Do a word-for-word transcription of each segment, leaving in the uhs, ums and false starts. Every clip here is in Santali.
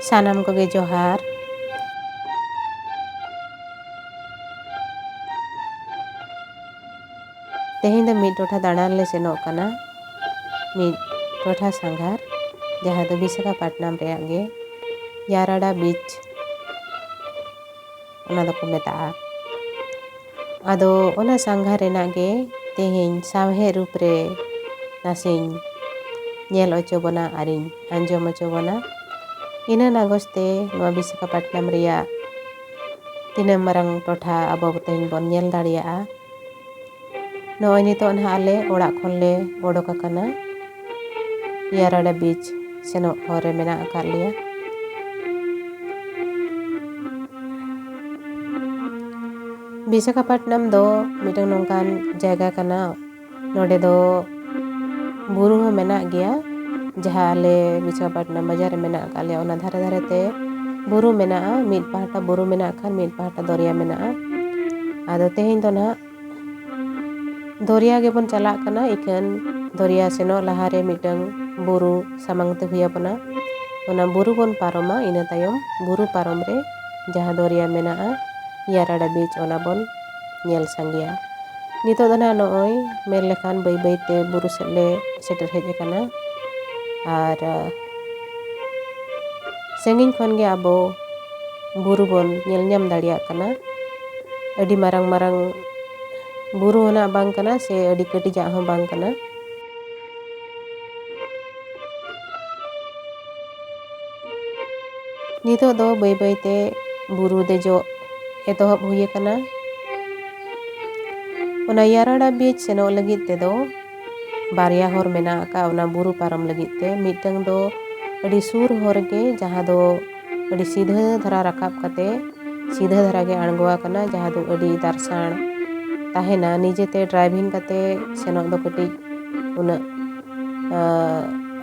ᱥᱟᱱᱟᱢ ᱠᱚᱜᱮ ᱡᱚᱦᱟᱨ᱾ ᱛᱮᱦᱮᱧ ᱫᱚ ᱢᱤᱫ ᱴᱚᱴᱷᱟ ᱫᱟᱬᱟᱱ ᱞᱮ ᱥᱮᱱᱚᱜ ᱠᱟᱱᱟ, ᱢᱤᱫ ᱴᱚᱴᱷᱟ ᱥᱟᱸᱜᱷᱟᱨ, ᱡᱟᱦᱟᱸ ᱫᱚ ᱵᱤᱥᱟᱠᱷᱟᱯᱟᱴᱱᱟᱢ ᱨᱮᱭᱟᱜ ᱜᱮ ᱭᱟᱨᱟᱰᱟ ᱵᱤᱪ, ᱚᱱᱟ ᱫᱚᱠᱚ ᱢᱮᱛᱟᱜᱼᱟ᱾ ᱟᱫᱚ ᱚᱱᱟ ᱥᱟᱸᱜᱷᱟᱨ ᱨᱮᱱᱟᱜ ᱜᱮ ᱛᱮᱦᱮᱧ ᱥᱟᱶᱦᱮᱫ ᱨᱩᱯ ᱨᱮ ᱱᱟᱥᱮᱧ ᱧᱮᱞ ᱚᱪᱚ ᱵᱚᱱᱟ ᱟᱨᱤᱧ ᱟᱸᱡᱚᱢ ᱚᱪᱚ ᱵᱚᱱᱟ᱾ ᱤᱱᱟᱹ ᱱᱟᱜᱚᱡᱽ ᱛᱮ ᱱᱚᱣᱟ ᱵᱤᱥᱟᱠᱷᱟᱯᱟᱴᱱᱟᱢ ᱨᱮᱭᱟᱜ ᱛᱤᱱᱟᱹᱜ ᱢᱟᱨᱟᱝ ᱴᱚᱴᱷᱟ ᱟᱵᱚ ᱛᱮᱦᱮᱧ ᱵᱚᱱ ᱧᱮᱞ ᱫᱟᱲᱮᱭᱟᱜᱼᱟ᱾ ᱱᱚᱜᱼᱚᱭ ᱱᱤᱛᱚᱜ ᱱᱟᱦᱟᱜ ᱟᱞᱮ ᱚᱲᱟᱜ ᱠᱷᱚᱱ ᱞᱮ ᱚᱰᱚᱠ ᱟᱠᱟᱱᱟ᱾ ᱭᱟᱨᱟᱰᱟ ᱵᱤᱪ ᱥᱮᱱᱚᱜ ᱦᱚᱨ ᱨᱮ ᱢᱮᱱᱟᱜ ᱟᱠᱟᱫ ᱞᱮᱭᱟ᱾ ᱵᱤᱥᱟᱠᱷᱟᱯᱟᱴᱱᱟᱢ ᱫᱚ ᱢᱤᱫᱴᱟᱝ ᱱᱚᱝᱠᱟᱱ ᱡᱟᱭᱜᱟ ᱠᱟᱱᱟ, ᱱᱚᱰᱮ ᱫᱚ ᱵᱩᱨᱩ ᱦᱚᱸ ᱢᱮᱱᱟᱜ ᱜᱮᱭᱟ᱾ ᱡᱟᱦᱟᱸ ᱟᱞᱮ ᱵᱤᱥᱟᱠᱷᱟᱯᱟᱴᱱᱟᱢ ᱵᱟᱡᱟᱨ ᱨᱮ ᱢᱮᱱᱟᱜ ᱟᱠᱟᱫ ᱞᱮᱭᱟ, ᱚᱱᱟ ᱫᱷᱟᱨᱮ ᱫᱷᱟᱨᱮ ᱛᱮ ᱵᱩᱨᱩ ᱢᱮᱱᱟᱜᱼᱟ᱾ ᱢᱤᱫ ᱯᱟᱦᱴᱟ ᱵᱩᱨᱩ ᱢᱮᱱᱟᱜ ᱠᱷᱟᱱ, ᱢᱤᱫ ᱯᱟᱦᱴᱟ ᱫᱚᱨᱭᱟ ᱢᱮᱱᱟᱜᱼᱟ᱾ ᱟᱫᱚ ᱛᱮᱦᱮᱧ ᱫᱚ ᱱᱟᱦᱟᱜ ᱫᱚᱨᱭᱟ ᱜᱮᱵᱚᱱ ᱪᱟᱞᱟᱜ ᱠᱟᱱᱟ, ᱤᱠᱷᱟᱹᱱ ᱫᱚᱨᱭᱟ ᱥᱮᱱᱚᱜ ᱞᱟᱦᱟᱨᱮ ᱢᱤᱫᱴᱟᱝ ᱵᱩᱨᱩ ᱥᱟᱢᱟᱝ ᱛᱮ ᱦᱩᱭ ᱟᱵᱚᱱᱟ᱾ ᱚᱱᱟ ᱵᱩᱨᱩ ᱵᱚᱱ ᱯᱟᱨᱚᱢᱟ, ᱤᱱᱟᱹ ᱛᱟᱭᱚᱢ ᱵᱩᱨᱩ ᱯᱟᱨᱚᱢ ᱨᱮ ᱡᱟᱦᱟᱸ ᱫᱚᱨᱭᱟ ᱢᱮᱱᱟᱜᱼᱟ, ᱭᱟᱨᱟᱰᱟ ᱵᱤᱪ, ᱚᱱᱟ ᱵᱚᱱ ᱧᱮᱞ ᱥᱟᱸᱜᱮᱭᱟ᱾ ᱱᱤᱛᱚᱜ ᱫᱚ ᱱᱟᱦᱟᱜ ᱱᱚᱜᱼᱚᱭ ᱢᱮᱱ ᱞᱮᱠᱷᱟᱱ ᱵᱟᱹᱭ ᱵᱟᱹᱭ ᱛᱮ ᱵᱩᱨᱩ ᱥᱮᱫ ᱞᱮ ᱥᱮᱴᱮᱨ ᱦᱮᱡ ᱟᱠᱟᱱᱟ᱾ ᱟᱨ, ᱟ, ᱥᱟᱺᱜᱤᱧ ᱠᱷᱚᱱ ᱜᱮ ᱟᱵᱚ ᱵᱩᱨᱩ ᱵᱚᱱ ᱧᱮᱞ ᱧᱟᱢ ᱫᱟᱲᱮᱭᱟᱜ ᱠᱟᱱᱟ᱾ ᱟᱹᱰᱤ ᱢᱟᱨᱟᱝ ᱢᱟᱨᱟᱝ ᱵᱩᱨᱩ ᱦᱚᱸ ᱱᱟᱜ ᱵᱟᱝ ᱠᱟᱱᱟ, ᱥᱮ ᱟᱹᱰᱤ ᱠᱟᱹᱴᱤᱡᱟᱜ ᱦᱚᱸ ᱵᱟᱝ ᱠᱟᱱᱟ᱾ ᱱᱤᱛᱚᱜ ᱫᱚ ᱵᱟᱹᱭ ᱵᱟᱹᱭ ᱛᱮ ᱵᱩᱨᱩ ᱫᱮᱡᱚᱜ ᱮᱛᱚᱦᱚᱵ ᱦᱩᱭ ᱟᱠᱟᱱᱟ᱾ ᱚᱱᱟ ᱭᱟᱨᱟᱰᱟ ᱵᱤᱪ ᱥᱮᱱᱚᱜ ᱞᱟᱹᱜᱤᱫ ᱛᱮᱫᱚ ᱵᱟᱨᱭᱟ ᱦᱚᱨ ᱢᱮᱱᱟᱜ ᱟᱠᱟᱫ, ᱚᱱᱟ ᱵᱩᱨᱩ ᱯᱟᱨᱚᱢ ᱞᱟᱹᱜᱤᱫ ᱛᱮ᱾ ᱢᱤᱫᱴᱟᱝ ᱫᱚ ᱟᱹᱰᱤ ᱥᱩᱨ ᱦᱚᱨ ᱜᱮ, ᱡᱟᱦᱟᱸ ᱫᱚ ᱟᱹᱰᱤ ᱥᱤᱫᱷᱟᱹ ᱫᱷᱟᱨᱟ ᱨᱟᱠᱟᱵ ᱠᱟᱛᱮ ᱥᱤᱫᱷᱟᱹ ᱫᱷᱟᱨᱟ ᱜᱮ ᱟᱬᱜᱚ ᱟᱠᱟᱱᱟ, ᱡᱟᱦᱟᱸ ᱫᱚ ᱟᱹᱰᱤ ᱫᱟᱨᱥᱟᱲ ᱛᱟᱦᱮᱱᱟ᱾ ᱱᱤᱡᱮᱛᱮ driving ᱠᱟᱛᱮ ᱥᱮᱱᱚᱜ ᱫᱚ ᱠᱟᱹᱴᱤᱡ ᱩᱱᱟᱹᱜ, ᱟ,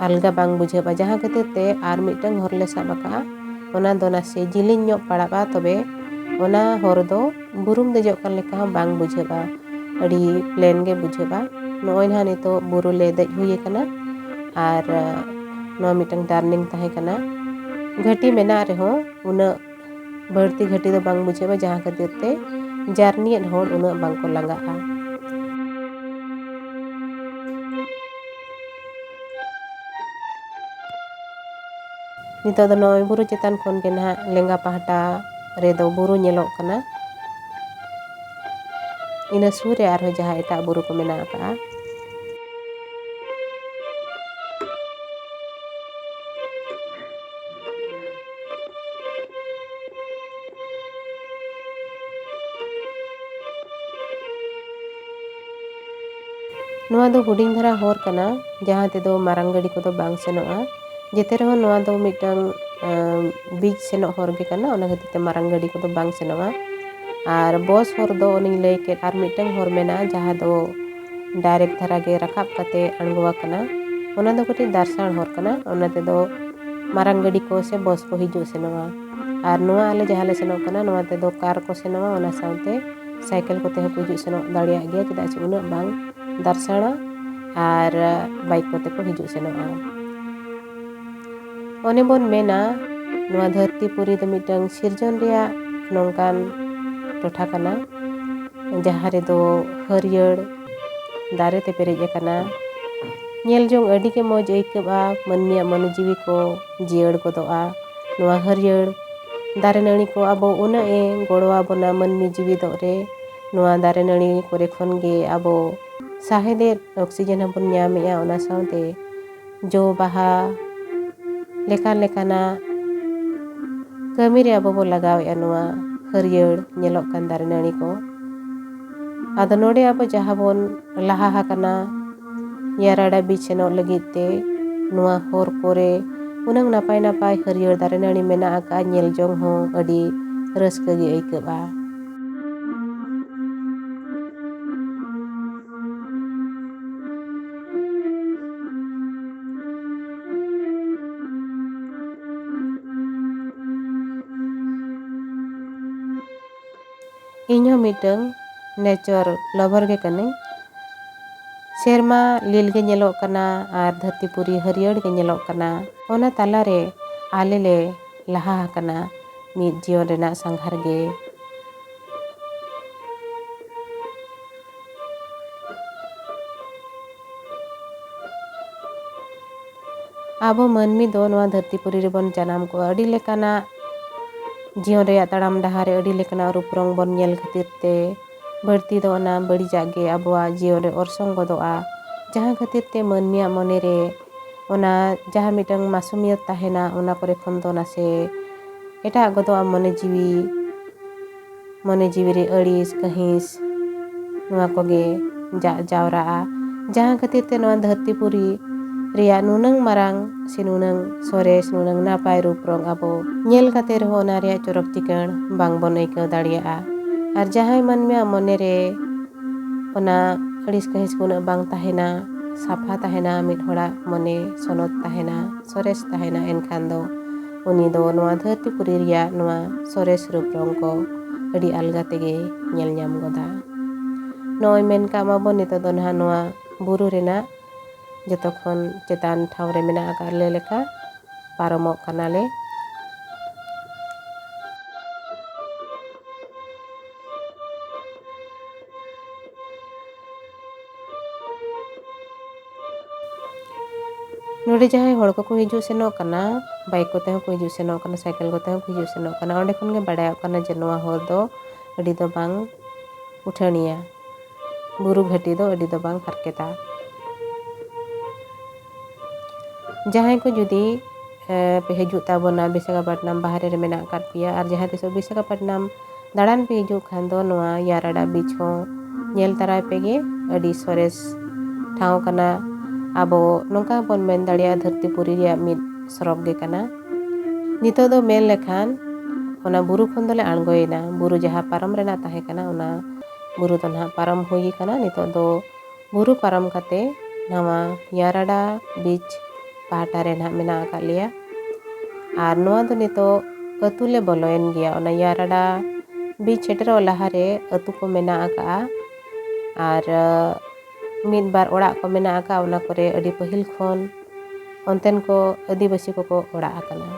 ᱟᱞᱜᱟ ᱵᱟᱝ ᱵᱩᱡᱷᱟᱹᱜᱼᱟ, ᱡᱟᱦᱟᱸ ᱠᱷᱟᱹᱛᱤᱨ ᱛᱮ ᱟᱨ ᱢᱤᱫᱴᱟᱝ ᱦᱚᱨ ᱞᱮ ᱥᱟᱵ ᱟᱠᱟᱫᱼᱟ᱾ ᱚᱱᱟ ᱫᱚ ᱱᱟᱥᱮ ᱡᱤᱞᱤᱧ ᱧᱚᱜ ᱯᱟᱲᱟᱜᱼᱟ, ᱛᱚᱵᱮ ᱚᱱᱟ ᱦᱚᱨ ᱫᱚ ᱵᱩᱨᱩᱢ ᱫᱮᱡᱚᱜ ᱠᱟᱱ ᱞᱮᱠᱟ ᱦᱚᱸ ᱵᱟᱝ ᱵᱩᱡᱷᱟᱹᱜᱼᱟ, ᱟᱹᱰᱤ plain ᱜᱮ ᱵᱩᱡᱷᱟᱹᱜᱼᱟ᱾ ᱱᱚᱜᱼᱚᱭ ᱱᱟᱦᱟᱜ ᱱᱤᱛᱚᱜ ᱵᱩᱨᱩ ᱞᱮ ᱫᱮᱡ ᱦᱩᱭ ᱟᱠᱟᱱᱟ ᱟᱨ, ᱟ, ᱱᱚᱣᱟ ᱢᱤᱫᱴᱟᱝ turning ᱛᱟᱦᱮᱸ ᱠᱟᱱᱟ᱾ ᱜᱷᱟᱹᱴᱤ ᱢᱮᱱᱟᱜ ᱨᱮᱦᱚᱸ ᱩᱱᱟᱹᱜ ᱵᱟᱹᱲᱛᱤ ᱜᱷᱟᱹᱴᱤ ᱫᱚ ᱵᱟᱝ ᱵᱩᱡᱷᱟᱹᱜᱼᱟ, ᱡᱟᱦᱟᱸ ᱠᱷᱟᱹᱛᱤᱨ ᱛᱮ ᱡᱟᱨᱱᱤᱭᱮᱫ ᱦᱚᱲ ᱩᱱᱟᱹᱜ ᱵᱟᱝ ᱠᱚ ᱞᱟᱸᱜᱟᱜᱼᱟ᱾ ᱱᱤᱛᱚᱜ ᱫᱚ ᱱᱚᱜᱼᱚᱭ ᱵᱩᱨᱩ ᱪᱮᱛᱟᱱ ᱠᱷᱚᱱ ᱜᱮ ᱱᱟᱦᱟᱜ ᱞᱮᱸᱜᱟ ᱯᱟᱦᱴᱟ ᱨᱮᱫᱚ ᱵᱩᱨᱩ ᱧᱮᱞᱚᱜ ᱠᱟᱱᱟ᱾ ᱤᱱᱟᱹ ᱥᱩᱨ ᱨᱮ ᱟᱨᱦᱚᱸ ᱡᱟᱦᱟᱸ ᱮᱴᱟᱜ ᱵᱩᱨᱩ ᱠᱚ ᱢᱮᱱᱟᱜ ᱟᱠᱟᱫᱼᱟ᱾ ᱱᱚᱣᱟ ᱫᱚ ᱦᱩᱰᱤᱧ ᱫᱷᱟᱨᱟ ᱦᱚᱨ ᱠᱟᱱᱟ, ᱡᱟᱦᱟᱸ ᱛᱮᱫᱚ ᱢᱟᱨᱟᱝ ᱜᱟᱹᱰᱤ ᱠᱚᱫᱚ ᱵᱟᱝ ᱥᱮᱱᱚᱜᱼᱟ᱾ ᱡᱮᱛᱮ ᱨᱮᱦᱚᱸ ᱱᱚᱣᱟ ᱫᱚ ᱢᱤᱫᱴᱟᱝ, ᱟᱸ, ᱵᱤᱪ ᱥᱮᱱᱚᱜ ᱦᱚᱨ ᱜᱮ ᱠᱟᱱᱟ, ᱚᱱᱟ ᱠᱷᱟᱹᱛᱤᱨ ᱛᱮ ᱢᱟᱨᱟᱝ ᱜᱟᱹᱰᱤ ᱠᱚᱫᱚ ᱵᱟᱝ ᱥᱮᱱᱚᱜᱼᱟ᱾ ᱟᱨ ᱵᱚᱥ ᱦᱚᱨ ᱫᱚ ᱚᱱᱮᱧ ᱞᱟᱹᱭ ᱠᱮᱫ, ᱟᱨ ᱢᱤᱫᱴᱟᱝ ᱦᱚᱨ ᱢᱮᱱᱟᱜᱼᱟ, ᱡᱟᱦᱟᱸ ᱫᱚ direct ᱫᱷᱟᱨᱟ ᱜᱮ ᱨᱟᱠᱟᱵ ᱠᱟᱛᱮ ᱟᱬᱜᱚ ᱟᱠᱟᱱᱟ᱾ ᱚᱱᱟ ᱫᱚ ᱠᱟᱹᱴᱤᱡ ᱫᱟᱨᱥᱟᱲ ᱦᱚᱨ ᱠᱟᱱᱟ, ᱚᱱᱟ ᱛᱮᱫᱚ ᱢᱟᱨᱟᱝ ᱜᱟᱹᱰᱤ ᱠᱚ ᱥᱮ ᱵᱚᱥ ᱠᱚ ᱦᱤᱡᱩᱜ ᱥᱮᱱᱚᱜᱼᱟ᱾ ᱟᱨ ᱱᱚᱣᱟ ᱟᱞᱮ ᱡᱟᱦᱟᱸ ᱞᱮ ᱥᱮᱱᱚᱜ ᱠᱟᱱᱟ, ᱱᱚᱣᱟ ᱛᱮᱫᱚ ᱠᱟᱨ ᱠᱚ ᱥᱮᱱᱚᱜᱼᱟ, ᱚᱱᱟ ᱥᱟᱶᱛᱮ ᱥᱟᱭᱠᱮᱞ ᱠᱚᱛᱮ ᱦᱚᱸᱠᱚ ᱦᱤᱡᱩᱜ ᱥᱮᱱᱚᱜ ᱫᱟᱲᱮᱭᱟᱜ ᱜᱮᱭᱟ, ᱪᱮᱫᱟᱜ ᱥᱮ ᱩᱱᱟᱹᱜ ᱵᱟᱝ ᱫᱟᱨᱥᱟᱲᱟ ᱟᱨ ᱵᱟᱭᱤᱠ ᱠᱚᱛᱮ ᱠᱚ ᱦᱤᱡᱩᱜ ᱥᱮᱱᱚᱜᱼᱟ᱾ ᱚᱱᱮ ᱵᱚᱱ ᱢᱮᱱᱟ, ᱱᱚᱣᱟ ᱫᱷᱟᱹᱨᱛᱤ ᱯᱩᱨᱤ ᱫᱚ ᱢᱤᱫᱴᱟᱝ ᱥᱤᱨᱡᱚᱱ ᱨᱮᱭᱟᱜ ᱱᱚᱝᱠᱟᱱ ᱴᱚᱴᱷᱟ ᱠᱟᱱᱟ, ᱡᱟᱦᱟᱸ ᱨᱮᱫᱚ ᱦᱟᱹᱨᱭᱟᱹᱲ ᱫᱟᱨᱮ ᱛᱮ ᱯᱮᱨᱮᱡ ᱟᱠᱟᱱᱟ᱾ ᱧᱮᱞ ᱡᱚᱝ ᱟᱹᱰᱤ ᱜᱮ ᱢᱚᱡᱽ ᱟᱹᱭᱠᱟᱹᱜᱼᱟ, ᱢᱟᱹᱱᱢᱤᱭᱟᱜ ᱢᱚᱱᱮ ᱡᱤᱣᱤ ᱠᱚ ᱡᱤᱭᱟᱹᱲ ᱜᱚᱫᱚᱜᱼᱟ᱾ ᱱᱚᱣᱟ ᱦᱟᱹᱨᱭᱟᱹᱲ ᱫᱟᱨᱮ ᱱᱟᱹᱲᱤ ᱠᱚ ᱟᱵᱚ ᱩᱱᱟᱹᱜ ᱮ ᱜᱚᱲᱚ ᱟᱵᱚᱱᱟ ᱢᱟᱹᱱᱢᱤ ᱡᱤᱣᱤᱫᱚᱜ ᱨᱮ᱾ ᱱᱚᱣᱟ ᱫᱟᱨᱮ ᱱᱟᱹᱲᱤ ᱠᱚᱨᱮ ᱠᱷᱚᱱ ᱜᱮ ᱟᱵᱚ ᱥᱟᱦᱮᱫᱮᱫ oxygen ᱦᱚᱸᱵᱚᱱ ᱧᱟᱢᱮᱜᱼᱟ, ᱚᱱᱟ ᱥᱟᱶᱛᱮ ᱡᱚ ᱵᱟᱦᱟ ᱞᱮᱠᱟᱱ ᱞᱮᱠᱟᱱᱟᱜ ᱠᱟᱹᱢᱤ ᱨᱮ ᱟᱵᱚ ᱵᱚ ᱞᱟᱜᱟᱣᱮᱜᱼᱟ ᱱᱚᱣᱟ ᱦᱟᱹᱨᱭᱟᱹᱲ ᱧᱮᱞᱚᱜ ᱠᱟᱱ ᱫᱟᱨᱮ ᱱᱟᱹᱲᱤ ᱠᱚ᱾ ᱟᱫᱚ ᱱᱚᱰᱮ ᱟᱵᱚ ᱡᱟᱦᱟᱸ ᱵᱚᱱ ᱞᱟᱦᱟ ᱟᱠᱟᱱᱟ ᱭᱟᱨᱟᱰᱟ ᱵᱤᱪ ᱥᱮᱱᱚᱜ ᱞᱟᱹᱜᱤᱫ ᱛᱮ, ᱱᱚᱣᱟ ᱦᱚᱨ ᱠᱚᱨᱮ ᱩᱱᱟᱹᱝ ᱱᱟᱯᱟᱭ ᱱᱟᱯᱟᱭ ᱦᱟᱹᱨᱭᱟᱹᱲ ᱫᱟᱨᱮ ᱱᱟᱹᱲᱤ ᱢᱮᱱᱟᱜ ᱟᱠᱟᱫᱼᱟ, ᱧᱮᱞ ᱡᱚᱝ ᱦᱚᱸ ᱟᱹᱰᱤ ᱨᱟᱹᱥᱠᱟᱹ ᱜᱮ ᱟᱹᱭᱠᱟᱹᱜᱼᱟ᱾ ᱤᱧ ᱦᱚᱸ ᱢᱤᱫᱴᱟᱝ nature lover ᱜᱮ ᱠᱟᱹᱱᱟᱹᱧ᱾ ᱥᱮᱨᱢᱟ ᱞᱤᱞ ᱜᱮ ᱧᱮᱞᱚᱜ ᱠᱟᱱᱟ ᱟᱨ ᱫᱷᱟᱹᱨᱛᱤ ᱯᱩᱨᱤ ᱦᱟᱹᱨᱭᱟᱹᱲ ᱜᱮ ᱧᱮᱞᱚᱜ ᱠᱟᱱᱟ᱾ ᱚᱱᱟ ᱛᱟᱞᱟᱨᱮ ᱟᱞᱮ ᱞᱮ ᱞᱟᱦᱟ ᱟᱠᱟᱱᱟ ᱢᱤᱫ ᱡᱤᱭᱚᱱ ᱨᱮᱱᱟᱜ ᱥᱟᱸᱜᱷᱟᱨ ᱜᱮ᱾ ᱟᱵᱚ ᱢᱟᱹᱱᱢᱤ ᱫᱚ ᱱᱚᱣᱟ ᱫᱷᱟᱹᱨᱛᱤ ᱯᱩᱨᱤ ᱨᱮᱵᱚᱱ ᱡᱟᱱᱟᱢ ᱠᱚᱜᱼᱟ᱾ ᱟᱹᱰᱤ ᱞᱮᱠᱟᱱᱟᱜ ᱡᱤᱭᱚᱱ ᱨᱮᱭᱟᱜ ᱛᱟᱲᱟᱢ ᱰᱟᱦᱟᱨ ᱨᱮ ᱟᱹᱰᱤ ᱞᱮᱠᱟᱱᱟᱜ ᱨᱩᱯ ᱨᱚᱝ ᱵᱚᱱ ᱧᱮᱞ ᱠᱷᱟᱹᱛᱤᱨ ᱛᱮ ᱵᱟᱹᱲᱛᱤ ᱫᱚ ᱚᱱᱟ ᱵᱟᱹᱲᱤᱡᱟᱜ ᱜᱮ ᱟᱵᱚᱣᱟᱜ ᱡᱤᱭᱚᱱ ᱨᱮ ᱚᱨᱥᱚᱝ ᱜᱚᱫᱚᱜᱼᱟ᱾ ᱡᱟᱦᱟᱸ ᱠᱷᱟᱹᱛᱤᱨ ᱛᱮ ᱢᱟᱹᱱᱢᱤᱭᱟᱜ ᱢᱚᱱᱮ ᱨᱮ ᱚᱱᱟ ᱡᱟᱦᱟᱸ ᱢᱤᱫᱴᱟᱝ ᱢᱟᱥᱩᱢᱤᱭᱟᱹᱛ ᱛᱟᱦᱮᱱᱟ, ᱚᱱᱟ ᱠᱚᱨᱮ ᱠᱷᱚᱱ ᱫᱚ ᱱᱟᱥᱮ ᱮᱴᱟᱜ ᱜᱚᱫᱚᱜᱼᱟ ᱢᱚᱱᱮ ᱡᱤᱣᱤ᱾ ᱢᱚᱱᱮ ᱡᱤᱣᱤ ᱨᱮ ᱟᱹᱲᱤᱥ ᱠᱟᱹᱦᱤᱥ ᱱᱚᱣᱟ ᱠᱚᱜᱮ ᱡᱟᱜ ᱡᱟᱣᱨᱟᱜᱼᱟ, ᱡᱟᱦᱟᱸ ᱠᱷᱟᱹᱛᱤᱨ ᱛᱮ ᱱᱚᱣᱟ ᱫᱷᱟᱹᱨᱛᱤ ᱯᱩᱨᱤ ᱨᱮᱭᱟᱜ ᱱᱩᱱᱟᱹᱝ ᱢᱟᱨᱟᱝ ᱥᱮ ᱱᱩᱱᱟᱹᱝ ᱥᱚᱨᱮᱥ, ᱱᱩᱱᱟᱹᱝ ᱱᱟᱯᱟᱭ ᱨᱩᱯ ᱨᱚᱝ ᱟᱵᱚ ᱧᱮᱞ ᱠᱟᱛᱮ ᱨᱮᱦᱚᱸ ᱚᱱᱟ ᱨᱮᱭᱟᱜ ᱪᱚᱨᱚᱠ ᱪᱤᱠᱟᱹᱬ ᱵᱟᱝᱵᱚᱱ ᱟᱹᱭᱠᱟᱹᱣ ᱫᱟᱲᱮᱭᱟᱜᱼᱟ᱾ ᱟᱨ ᱡᱟᱦᱟᱸᱭ ᱢᱟᱹᱱᱢᱤᱭᱟᱜ ᱢᱚᱱᱮ ᱨᱮ ᱚᱱᱟ ᱟᱹᱲᱤᱥ ᱠᱟᱹᱦᱤᱥ ᱠᱚ ᱩᱱᱟᱹᱜ ᱵᱟᱝ ᱛᱟᱦᱮᱱᱟ, ᱥᱟᱯᱷᱟ ᱛᱟᱦᱮᱱᱟ, ᱢᱤᱫ ᱦᱚᱲᱟᱜ ᱢᱚᱱᱮ ᱥᱚᱱᱚᱛ ᱛᱟᱦᱮᱱᱟ, ᱥᱚᱨᱮᱥ ᱛᱟᱦᱮᱱᱟ, ᱮᱱᱠᱷᱟᱱ ᱫᱚ ᱩᱱᱤ ᱫᱚ ᱱᱚᱣᱟ ᱫᱷᱟᱹᱨᱛᱤ ᱯᱩᱨᱤ ᱨᱮᱭᱟᱜ ᱱᱚᱣᱟ ᱥᱚᱨᱮᱥ ᱨᱩᱯ ᱨᱚᱝ ᱠᱚ ᱟᱹᱰᱤ ᱟᱞᱜᱟ ᱛᱮᱜᱮ ᱧᱮᱞ ᱧᱟᱢ ᱜᱚᱫᱟ᱾ ᱱᱚᱜᱼᱚᱭ ᱢᱮᱱ ᱠᱟᱜ ᱢᱟᱵᱚᱱ, ᱱᱤᱛᱚᱜ ᱫᱚ ᱱᱟᱦᱟᱜ ᱱᱚᱣᱟ ᱵᱩᱨᱩ ᱨᱮᱱᱟᱜ ᱡᱚᱛᱚ ᱠᱷᱚᱱ ᱪᱮᱛᱟᱱ ᱴᱷᱟᱶ ᱨᱮ ᱢᱮᱱᱟᱜ ᱟᱠᱟᱫ ᱞᱮ ᱞᱮᱠᱟ ᱯᱟᱨᱚᱢᱚᱜ ᱠᱟᱱᱟᱞᱮ᱾ ᱱᱚᱰᱮ ᱡᱟᱦᱟᱸᱭ ᱦᱚᱲ ᱠᱚᱠᱚ ᱦᱤᱡᱩᱜ ᱥᱮᱱᱚᱜ ᱠᱟᱱᱟ, ᱵᱟᱭᱤᱠ ᱠᱚᱛᱮ ᱦᱚᱸᱠᱚ ᱦᱤᱡᱩᱜ ᱥᱮᱱᱚᱜ ᱠᱟᱱᱟ, ᱥᱟᱭᱠᱮᱞ ᱠᱚᱛᱮ ᱦᱚᱸᱠᱚ ᱦᱤᱡᱩᱜ ᱥᱮᱱᱚᱜ ᱠᱟᱱᱟ, ᱚᱸᱰᱮ ᱠᱷᱚᱱ ᱜᱮ ᱵᱟᱲᱟᱭᱚᱜ ᱠᱟᱱᱟ ᱡᱮ ᱱᱚᱣᱟ ᱦᱚᱨ ᱫᱚ ᱟᱹᱰᱤ ᱫᱚ ᱵᱟᱝ ᱩᱴᱷᱟᱹᱱᱤᱭᱟ, ᱵᱩᱨᱩ ᱜᱷᱟᱹᱴᱤ ᱫᱚ ᱟᱹᱰᱤ ᱫᱚ ᱵᱟᱝ ᱦᱟᱨᱠᱮᱛᱟ᱾ ᱡᱟᱦᱟᱸᱭ ᱠᱚ ᱡᱩᱫᱤ, ᱮ, ᱯᱮ ᱦᱤᱡᱩᱜ ᱛᱟᱵᱚᱱᱟ, ᱵᱤᱥᱟᱠᱷᱟᱯᱟᱴᱱᱟᱢ ᱵᱟᱦᱨᱮ ᱨᱮ ᱢᱮᱱᱟᱜ ᱟᱠᱟᱫ ᱯᱮᱭᱟ, ᱟᱨ ᱡᱟᱦᱟᱸ ᱛᱤᱥᱚᱜ ᱵᱤᱥᱟᱠᱷᱟᱯᱟᱴᱱᱟᱢ ᱫᱟᱬᱟᱱ ᱯᱮ ᱦᱤᱡᱩᱜ ᱠᱷᱟᱱ ᱫᱚ ᱱᱚᱣᱟ ᱭᱟᱨᱟᱰᱟ ᱵᱤᱪ ᱦᱚᱸ ᱧᱮᱞ ᱛᱟᱨᱟᱭ ᱯᱮᱜᱮ᱾ ᱟᱹᱰᱤ ᱥᱚᱨᱮᱥ ᱴᱷᱟᱶ ᱠᱟᱱᱟ᱾ ᱟᱵᱚ ᱱᱚᱝᱠᱟ ᱵᱚᱱ ᱢᱮᱱ ᱫᱟᱲᱮᱭᱟᱜᱼᱟ, ᱫᱷᱟᱹᱨᱛᱤ ᱯᱩᱨᱤ ᱨᱮᱭᱟᱜ ᱢᱤᱫ ᱥᱚᱨᱚᱜᱽ ᱜᱮ ᱠᱟᱱᱟ᱾ ᱱᱤᱛᱚᱜ ᱫᱚ ᱢᱮᱱ ᱞᱮᱠᱷᱟᱱ ᱚᱱᱟ ᱵᱩᱨᱩ ᱠᱷᱚᱱ ᱫᱚᱞᱮ ᱟᱬᱜᱚᱭᱮᱱᱟ᱾ ᱵᱩᱨᱩ ᱡᱟᱦᱟᱸ ᱯᱟᱨᱚᱢ ᱨᱮᱱᱟᱜ ᱛᱟᱦᱮᱸ ᱠᱟᱱᱟ, ᱚᱱᱟ ᱵᱩᱨᱩ ᱫᱚ ᱱᱟᱦᱟᱜ ᱯᱟᱨᱚᱢ ᱦᱩᱭ ᱟᱠᱟᱱᱟ᱾ ᱱᱤᱛᱚᱜ ᱫᱚ ᱵᱩᱨᱩ ᱯᱟᱨᱚᱢ ᱠᱟᱛᱮ ᱱᱟᱣᱟ ᱭᱟᱨᱟᱰᱟ ᱵᱤᱪ ᱯᱟᱦᱴᱟ ᱨᱮ ᱱᱟᱦᱟᱜ ᱢᱮᱱᱟᱜ ᱟᱠᱟᱫ ᱞᱮᱭᱟ᱾ ᱟᱨ ᱱᱚᱣᱟ ᱫᱚ ᱱᱤᱛᱚᱜ ᱟᱹᱛᱩ ᱞᱮ ᱵᱚᱞᱚᱭᱮᱱ ᱜᱮᱭᱟ᱾ ᱚᱱᱟ ᱭᱟᱨᱟᱰᱟ ᱵᱤᱪ ᱥᱮᱴᱮᱨᱚᱜ ᱞᱟᱦᱟᱨᱮ ᱟᱹᱛᱩ ᱠᱚ ᱢᱮᱱᱟᱜ ᱟᱠᱟᱫᱼᱟ᱾ ᱟᱨ, ᱟᱹ, ᱢᱤᱫ ᱵᱟᱨ ᱚᱲᱟᱜ ᱠᱚ ᱢᱮᱱᱟᱜ ᱟᱠᱟᱫᱼᱟ, ᱚᱱᱟ ᱠᱚᱨᱮ ᱟᱹᱰᱤ ᱯᱟᱹᱦᱤᱞ ᱠᱷᱚᱱ ᱚᱱᱛᱮᱱ ᱠᱚ ᱟᱹᱫᱤᱵᱟᱹᱥᱤ ᱠᱚᱠᱚ ᱚᱲᱟᱜ ᱟᱠᱟᱱᱟ᱾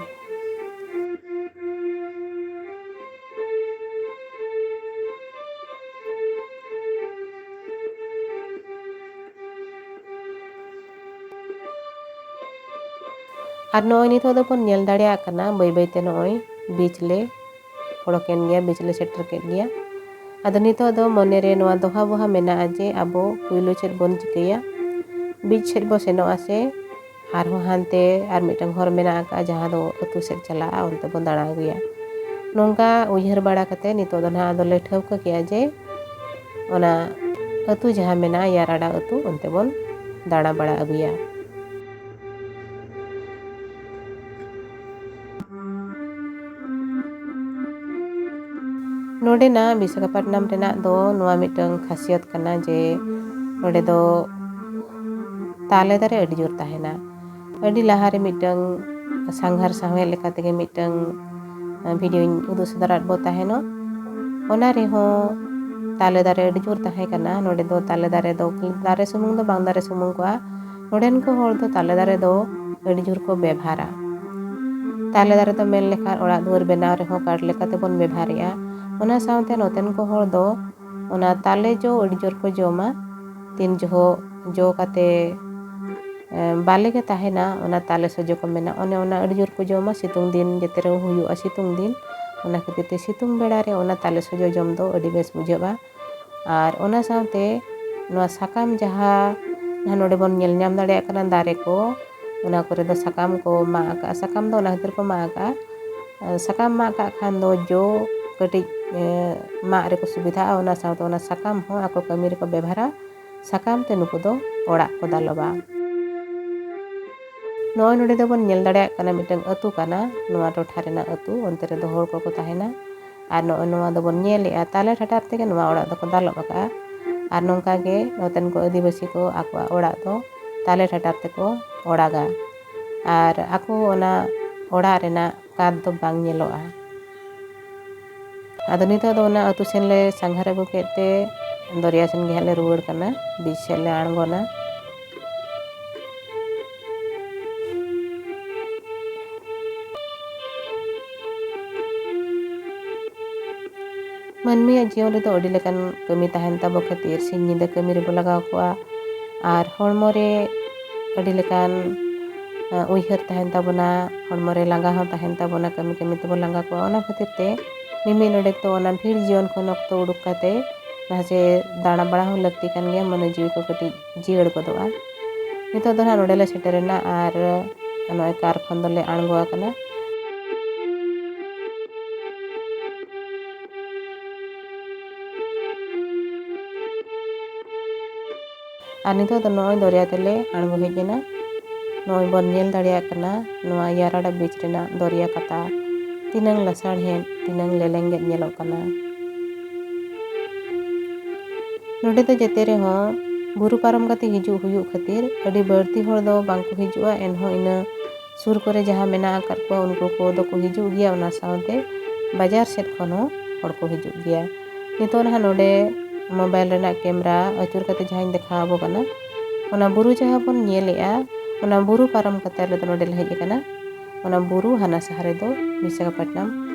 ᱟᱨ ᱱᱚᱜᱼᱚᱭ ᱱᱤᱛᱚᱜ ᱫᱚᱵᱚᱱ ᱧᱮᱞ ᱫᱟᱲᱮᱭᱟᱜ ᱠᱟᱱᱟ, ᱵᱟᱹᱭ ᱵᱟᱹᱭᱛᱮ ᱱᱚᱜᱼᱚᱭ ᱵᱤᱪ ᱞᱮ ᱚᱰᱚᱠᱮᱱ ᱜᱮᱭᱟ, ᱵᱤᱪ ᱞᱮ ᱥᱮᱴᱮᱨ ᱠᱮᱫ ᱜᱮᱭᱟ᱾ ᱟᱫᱚ ᱱᱤᱛᱚᱜ ᱫᱚ ᱢᱚᱱᱮᱨᱮ ᱱᱚᱣᱟ ᱫᱚᱦᱟ ᱵᱚᱦᱟ ᱢᱮᱱᱟᱜᱼᱟ ᱡᱮ ᱟᱵᱚ ᱯᱩᱭᱞᱩ ᱪᱮᱫ ᱵᱚᱱ ᱪᱤᱠᱟᱹᱭᱟ, ᱵᱤᱪ ᱥᱮᱫ ᱵᱚ ᱥᱮᱱᱚᱜᱼᱟ ᱥᱮ ᱟᱨᱦᱚᱸ ᱦᱟᱱᱛᱮ ᱟᱨ ᱢᱤᱫᱴᱟᱝ ᱦᱚᱨ ᱢᱮᱱᱟᱜ ᱟᱠᱟᱫᱼᱟ, ᱡᱟᱦᱟᱸ ᱫᱚ ᱟᱹᱛᱩ ᱥᱮᱫ ᱪᱟᱞᱟᱜᱼᱟ, ᱚᱱᱛᱮ ᱵᱚᱱ ᱫᱟᱬᱟ ᱟᱹᱜᱩᱭᱟ᱾ ᱱᱚᱝᱠᱟ ᱩᱭᱦᱟᱹᱨ ᱵᱟᱲᱟ ᱠᱟᱛᱮ ᱱᱤᱛᱚᱜ ᱫᱚ ᱱᱟᱦᱟᱜ ᱟᱫᱚᱞᱮ ᱴᱷᱟᱹᱣᱠᱟᱹ ᱠᱮᱜᱼᱟ ᱡᱮ ᱚᱱᱟ ᱟᱹᱛᱩ ᱡᱟᱦᱟᱸ ᱢᱮᱱᱟᱜᱼᱟ, ᱭᱟᱨᱟᱰᱟ ᱟᱹᱛᱩ, ᱚᱱᱛᱮ ᱵᱚᱱ ᱫᱟᱬᱟ ᱵᱟᱲᱟ ᱟᱹᱜᱩᱭᱟ᱾ ᱱᱚᱰᱮᱱᱟᱜ ᱵᱤᱥᱟᱠᱷᱟᱯᱟᱴᱱᱟᱢ ᱨᱮᱱᱟᱜ ᱫᱚ ᱱᱚᱣᱟ ᱢᱤᱫᱴᱟᱝ ᱠᱷᱟᱥᱤᱭᱚᱛ ᱠᱟᱱᱟ ᱡᱮ ᱱᱚᱰᱮ ᱫᱚ ᱛᱟᱞᱮ ᱫᱟᱨᱮ ᱟᱹᱰᱤ ᱡᱳᱨ ᱛᱟᱦᱮᱱᱟ᱾ ᱟᱹᱰᱤ ᱞᱟᱦᱟᱨᱮ ᱢᱤᱫᱴᱟᱝ ᱥᱟᱸᱜᱷᱟᱨ ᱥᱟᱶᱦᱮᱫ ᱞᱮᱠᱟ ᱛᱮᱜᱮ ᱢᱤᱫᱴᱟᱝ ᱵᱷᱤᱰᱤᱭᱳᱧ ᱩᱫᱩᱜ ᱥᱚᱫᱚᱨᱟᱫ ᱵᱚ ᱛᱟᱦᱮᱱᱚᱜ᱾ ᱚᱱᱟ ᱨᱮᱦᱚᱸ ᱛᱟᱞᱮ ᱫᱟᱨᱮ ᱟᱹᱰᱤ ᱡᱳᱨ ᱛᱟᱦᱮᱸ ᱠᱟᱱᱟ᱾ ᱱᱚᱰᱮ ᱫᱚ ᱛᱟᱞᱮ ᱫᱟᱨᱮ ᱫᱚ ᱫᱟᱨᱮ ᱥᱩᱢᱩᱝ ᱫᱚ ᱵᱟᱝ ᱫᱟᱨᱮ ᱥᱩᱢᱩᱝ ᱠᱚᱜᱼᱟ᱾ ᱱᱚᱰᱮᱱ ᱠᱚ ᱦᱚᱲ ᱫᱚ ᱛᱟᱞᱮ ᱫᱟᱨᱮ ᱫᱚ ᱟᱹᱰᱤ ᱡᱳᱨ ᱠᱚ ᱵᱮᱵᱷᱟᱨᱟ᱾ ᱛᱟᱞᱮ ᱫᱟᱨᱮ ᱫᱚ ᱢᱮᱱ ᱞᱮᱠᱷᱟᱱ ᱚᱲᱟᱜ ᱫᱩᱣᱟᱹᱨ ᱵᱮᱱᱟᱣ ᱨᱮᱦᱚᱸ ᱠᱟᱴ ᱞᱮᱠᱟ ᱛᱮᱵᱚᱱ ᱵᱮᱵᱷᱟᱨᱮᱜᱼᱟ᱾ ᱚᱱᱟ ᱥᱟᱶᱛᱮ ᱱᱚᱛᱮᱱ ᱠᱚ ᱦᱚᱲ ᱫᱚ ᱚᱱᱟ ᱛᱟᱞᱮ ᱡᱚ ᱟᱹᱰᱤ ᱡᱳᱨ ᱠᱚ ᱡᱚᱢᱟ᱾ ᱛᱤᱱ ᱡᱚᱦᱚᱜ ᱡᱚ ᱠᱟᱛᱮ, ᱮ, ᱵᱟᱞᱮ ᱜᱮ ᱛᱟᱦᱮᱱᱟ, ᱚᱱᱟ ᱛᱟᱞᱮ ᱥᱚᱡᱚ ᱠᱚ ᱢᱮᱱᱟ, ᱚᱱᱮ ᱚᱱᱟ ᱟᱹᱰᱤ ᱡᱳᱨ ᱠᱚ ᱡᱚᱢᱟ᱾ ᱥᱤᱛᱩᱝ ᱫᱤᱱ ᱡᱮᱛᱮ ᱨᱮᱦᱚᱸ ᱦᱩᱭᱩᱜᱼᱟ, ᱥᱤᱛᱩᱝ ᱫᱤᱱ, ᱚᱱᱟ ᱠᱷᱟᱹᱛᱤᱨ ᱛᱮ ᱥᱤᱛᱩᱝ ᱵᱮᱲᱟ ᱨᱮ ᱚᱱᱟ ᱛᱟᱞᱮ ᱥᱚᱡᱚ ᱡᱚᱢ ᱫᱚ ᱟᱹᱰᱤ ᱵᱮᱥ ᱵᱩᱡᱷᱟᱹᱜᱼᱟ᱾ ᱟᱨ ᱚᱱᱟ ᱥᱟᱶᱛᱮ ᱱᱚᱣᱟ ᱥᱟᱠᱟᱢ ᱡᱟᱦᱟᱸ, ᱡᱟᱦᱟᱸ ᱱᱚᱰᱮ ᱵᱚᱱ ᱧᱮᱞ ᱧᱟᱢ ᱫᱟᱲᱮᱭᱟᱜ ᱠᱟᱱᱟ, ᱫᱟᱨᱮ ᱠᱚ, ᱚᱱᱟ ᱠᱚᱨᱮ ᱫᱚ ᱥᱟᱠᱟᱢ ᱠᱚ ᱢᱟᱜ ᱟᱠᱟᱜᱼᱟ᱾ ᱥᱟᱠᱟᱢ ᱫᱚ ᱚᱱᱟ ᱠᱷᱟᱹᱛᱤᱨ ᱠᱚ ᱢᱟᱜ ᱟᱠᱟᱜᱼᱟ, ᱥᱟᱠᱟᱢ ᱢᱟᱜ ᱠᱟᱜ ᱠᱷᱟᱱ ᱫᱚ ᱡᱚ ᱠᱟᱹᱴᱤᱡ, ᱮ, ᱢᱟᱜ ᱨᱮᱠᱚ ᱥᱩᱵᱤᱫᱷᱟᱜᱼᱟ᱾ ᱚᱱᱟ ᱥᱟᱶᱛᱮ ᱚᱱᱟ ᱥᱟᱠᱟᱢ ᱦᱚᱸ ᱟᱠᱚ ᱠᱟᱹᱢᱤ ᱨᱮᱠᱚ ᱵᱮᱵᱷᱟᱨᱟ᱾ ᱥᱟᱠᱟᱢ ᱛᱮ ᱱᱩᱠᱩ ᱫᱚ ᱚᱲᱟᱜ ᱠᱚ ᱫᱟᱞᱚᱵᱟ᱾ ᱱᱚᱜᱼᱚᱭ ᱱᱚᱰᱮ ᱫᱚᱵᱚᱱ ᱧᱮᱞ ᱫᱟᱲᱮᱭᱟᱜ ᱠᱟᱱᱟ, ᱢᱤᱫᱴᱟᱝ ᱟᱹᱛᱩ ᱠᱟᱱᱟ, ᱱᱚᱣᱟ ᱴᱚᱴᱷᱟ ᱨᱮᱱᱟᱜ ᱟᱹᱛᱩ, ᱚᱱᱛᱮ ᱨᱮᱫᱚ ᱦᱚᱲ ᱠᱚᱠᱚ ᱛᱟᱦᱮᱱᱟ᱾ ᱟᱨ ᱱᱚᱜᱼᱚᱭ ᱱᱚᱣᱟ ᱫᱚᱵᱚᱱ ᱧᱮᱞᱮᱜᱼᱟ, ᱛᱟᱞᱮ ᱴᱷᱟᱴᱟᱨ ᱛᱮᱜᱮ ᱱᱚᱣᱟ ᱚᱲᱟᱜ ᱫᱚᱠᱚ ᱫᱟᱞᱚᱵ ᱟᱠᱟᱜᱼᱟ᱾ ᱟᱨ ᱱᱚᱝᱠᱟ ᱜᱮ ᱱᱚᱛᱮᱱ ᱠᱚ ᱟᱹᱫᱤᱵᱟᱹᱥᱤ ᱠᱚ ᱟᱠᱚᱣᱟᱜ ᱚᱲᱟᱜ ᱫᱚ ᱛᱟᱞᱮ ᱴᱷᱟᱴᱟᱨ ᱛᱮᱠᱚ ᱚᱲᱟᱜᱟ᱾ ᱟᱨ ᱟᱠᱚ ᱚᱱᱟ ᱚᱲᱟᱜ ᱨᱮᱱᱟᱜ ᱠᱟᱸᱛ ᱫᱚ ᱵᱟᱝ ᱧᱮᱞᱚᱜᱼᱟ᱾ ᱟᱫᱚ ᱱᱤᱛᱚᱜ ᱫᱚ ᱚᱱᱟ ᱟᱹᱛᱩ ᱥᱮᱱ ᱞᱮ ᱥᱟᱸᱜᱷᱟᱨ ᱟᱹᱜᱩ ᱠᱮᱫ ᱛᱮ ᱫᱚᱨᱭᱟ ᱥᱮᱱ ᱜᱮ ᱦᱟᱸᱜ ᱞᱮ ᱨᱩᱣᱟᱹᱲ ᱠᱟᱱᱟ, ᱵᱤᱪ ᱥᱮᱫ ᱞᱮ ᱟᱬᱜᱚᱱᱟ᱾ ᱢᱟᱹᱱᱢᱤᱭᱟᱜ ᱡᱤᱭᱚᱱ ᱨᱮᱫᱚ ᱟᱹᱰᱤ ᱞᱮᱠᱟᱱ ᱠᱟᱹᱢᱤ ᱛᱟᱦᱮᱱ ᱛᱟᱵᱚ ᱠᱷᱟᱹᱛᱤᱨ ᱥᱤᱧ ᱧᱤᱫᱟᱹ ᱠᱟᱹᱢᱤ ᱨᱮᱵᱚ ᱞᱟᱜᱟᱣ ᱠᱚᱣᱟ᱾ ᱟᱨ ᱦᱚᱲᱢᱚ ᱨᱮ ᱟᱹᱰᱤ ᱞᱮᱠᱟᱱ, ᱟᱸ, ᱩᱭᱦᱟᱹᱨ ᱛᱟᱦᱮᱱ ᱛᱟᱵᱚᱱᱟ, ᱦᱚᱲᱢᱚ ᱨᱮ ᱞᱟᱸᱜᱟ ᱦᱚᱸ ᱛᱟᱦᱮᱱ ᱛᱟᱵᱚᱱᱟ, ᱠᱟᱹᱢᱤ ᱠᱟᱹᱢᱤ ᱛᱮᱵᱚ ᱞᱟᱸᱜᱟ ᱠᱚᱜᱼᱟ᱾ ᱚᱱᱟ ᱠᱷᱟᱹᱛᱤᱨ ᱛᱮ ᱢᱤᱢᱤᱫ ᱰᱚᱸᱰᱮᱠ ᱫᱚ ᱚᱱᱟ ᱵᱷᱤᱲ ᱡᱤᱭᱚᱱ ᱠᱷᱚᱱ ᱚᱠᱛᱚ ᱩᱰᱩᱠ ᱠᱟᱛᱮ ᱱᱟᱥᱮ ᱫᱟᱬᱟ ᱵᱟᱲᱟ ᱦᱚᱸ ᱞᱟᱹᱠᱛᱤ ᱠᱟᱱ ᱜᱮᱭᱟ, ᱢᱚᱱᱮ ᱡᱤᱣᱤ ᱠᱚ ᱠᱟᱹᱴᱤᱡ ᱡᱤᱭᱟᱹᱲ ᱜᱚᱫᱚᱜᱼᱟ᱾ ᱱᱤᱛᱚᱜ ᱫᱚ ᱱᱟᱦᱟᱜ ᱱᱚᱸᱰᱮ ᱞᱮ ᱥᱮᱴᱮᱨᱮᱱᱟ ᱟᱨ ᱱᱚᱜᱼᱚᱭ ᱠᱟᱨ ᱠᱷᱚᱱ ᱫᱚᱞᱮ ᱟᱬᱜᱚ ᱟᱠᱟᱱᱟ᱾ ᱟᱨ ᱱᱤᱛᱚᱜ ᱫᱚ ᱱᱚᱜᱼᱚᱭ ᱫᱚᱨᱭᱟ ᱛᱮᱞᱮ ᱟᱬᱜᱚ ᱦᱮᱡ ᱮᱱᱟ᱾ ᱱᱚᱜᱼᱚᱭ ᱵᱚᱱ ᱧᱮᱞ ᱫᱟᱲᱮᱭᱟᱜ ᱠᱟᱱᱟ, ᱱᱚᱣᱟ ᱭᱟᱨᱟᱰᱟ ᱵᱤᱪ ᱨᱮᱱᱟᱜ ᱫᱚᱨᱭᱟ ᱠᱟᱛᱟ ᱛᱤᱱᱟᱹᱝ ᱞᱟᱥᱟᱲᱦᱮᱫ, ᱛᱤᱱᱟᱹᱝ ᱞᱮᱞᱮᱝᱜᱮᱫ ᱧᱮᱞᱚᱜ ᱠᱟᱱᱟ᱾ ᱱᱚᱰᱮ ᱫᱚ ᱡᱮᱛᱮ ᱨᱮᱦᱚᱸ ᱵᱩᱨᱩ ᱯᱟᱨᱚᱢ ᱠᱟᱛᱮ ᱦᱤᱡᱩᱜ ᱦᱩᱭᱩᱜ ᱠᱷᱟᱹᱛᱤᱨ ᱟᱹᱰᱤ ᱵᱟᱹᱲᱛᱤ ᱦᱚᱲ ᱫᱚ ᱵᱟᱝ ᱠᱚ ᱦᱤᱡᱩᱜᱼᱟ, ᱮᱱᱦᱚᱸ ᱤᱱᱟᱹ ᱥᱩᱨ ᱠᱚᱨᱮ ᱡᱟᱦᱟᱸ ᱢᱮᱱᱟᱜ ᱟᱠᱟᱫ ᱠᱚᱣᱟ ᱩᱱᱠᱩ ᱠᱚᱫᱚ ᱠᱚ ᱦᱤᱡᱩᱜ ᱜᱮᱭᱟ, ᱚᱱᱟ ᱥᱟᱶᱛᱮ ᱵᱟᱡᱟᱨ ᱥᱮᱫ ᱠᱷᱚᱱ ᱦᱚᱸ ᱦᱚᱲ ᱠᱚ ᱦᱤᱡᱩᱜ ᱜᱮᱭᱟ᱾ ᱱᱤᱛᱚᱜ ᱱᱟᱦᱟᱜ ᱱᱚᱰᱮ ᱢᱳᱵᱟᱭᱤᱞ ᱨᱮᱱᱟᱜ ᱠᱮᱢᱨᱟ ᱟᱹᱪᱩᱨ ᱠᱟᱛᱮ ᱡᱟᱦᱟᱸᱧ ᱫᱮᱠᱷᱟᱣ ᱟᱵᱚ ᱠᱟᱱᱟ, ᱚᱱᱟ ᱵᱩᱨᱩ ᱡᱟᱦᱟᱸ ᱵᱚᱱ ᱧᱮᱞᱮᱜᱼᱟ, ᱚᱱᱟ ᱵᱩᱨᱩ ᱯᱟᱨᱚᱢ ᱠᱟᱛᱮ ᱟᱞᱮ ᱫᱚ ᱱᱚᱰᱮ ᱞᱮ ᱦᱮᱡ ᱟᱠᱟᱱᱟ᱾ ᱚᱱᱟ ᱵᱩᱨᱩ ᱦᱟᱱᱟ ᱥᱟᱦᱟ ᱨᱮᱫᱚ ᱵᱤᱥᱟᱠᱷᱟᱯᱟᱴᱱᱟᱢ